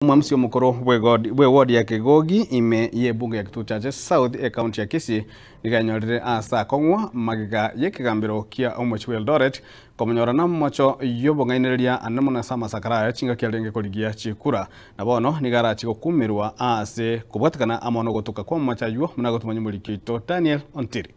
Omwamsi omokoro bw'ewodi ya Kegogi ime y'ebunge ya Kitutu Chache South ekaunti ya Kisii nigo anyorire ase akong'wa magega y'ekegambero kia omochie bwa Eldoret komonyora namomocho y'obong'ainereria ande mono ase amasakara aye chingaki arenge korigia chikura. Na bono nigo arache gokumerwa ase kobwatekana amo nogotuka kw'amamocho aywo buna agotumanya omoriki oito Daniel Ontiri.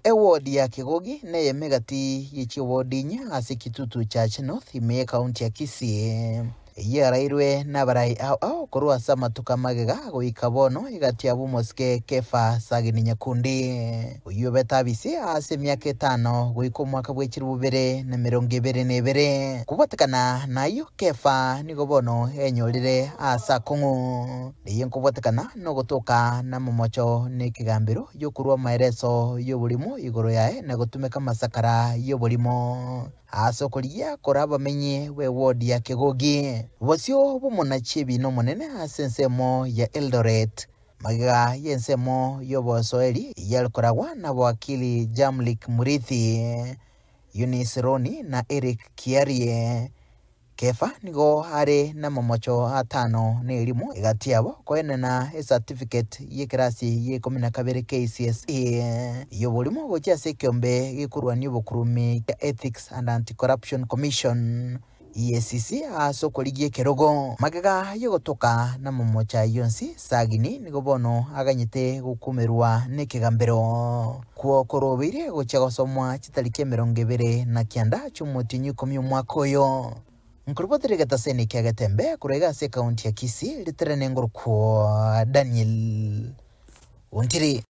Ewodi ya Kegogi neyemo egati ye chiwodi inye ase Kitutu Chache North ime y'ekaunti ya Kisii. Eyio yarairwe nabarai ao ao korwa ase amatuko amagega goika bono egati yabo omosike Kefa Sagini Nyakundi, oyio obete abisi ase emiaka etano goika omwaka bwe chilifu bibere na emerongo ebere na ebere. Kobwatekana nayio Kefa nigo bono enyorire aase akong'u. Eyio nkobwatekana nogotoka namomocho nekegambero y'okorua amaereso y'oborimo igoro yaye na gotumeka amasakara y'oborimo ase okorigia kore abamenyi b'ewodi ya Kegogi. Bosio bw'omonachi ebiina omonene ase ensemo ya Eldoret, magega y'ensemo y'obosoeri yare koragwa nabowakili Jamlick Murithi, Eunice Roni na Eric Kiarie. Kefa nigo are namamocho atano na erimo egati yabo koenena esatifiketi y'ekerasi ya ikomi na kabere KCSE y'oborimo gochia ase ekeombe gekorwania obokurumi kia Ethics and Anti-Corruption Commission, EACC, ase okorigia ekerogo. Magega y'ogotoka namamocho ayio onsi, Sagini nigo bono aganyete gokumerwa nekegambero. Kwo korobeire gochia gosomwa chitariki emerongo ebere na kianda chi'omotienyi ikomi omwaka oyo. Nkorobotire egetaseni kia Getembe korwa iga ase ekaunti ya Kisii, ritere nengoro kwa Daniel Ontiri.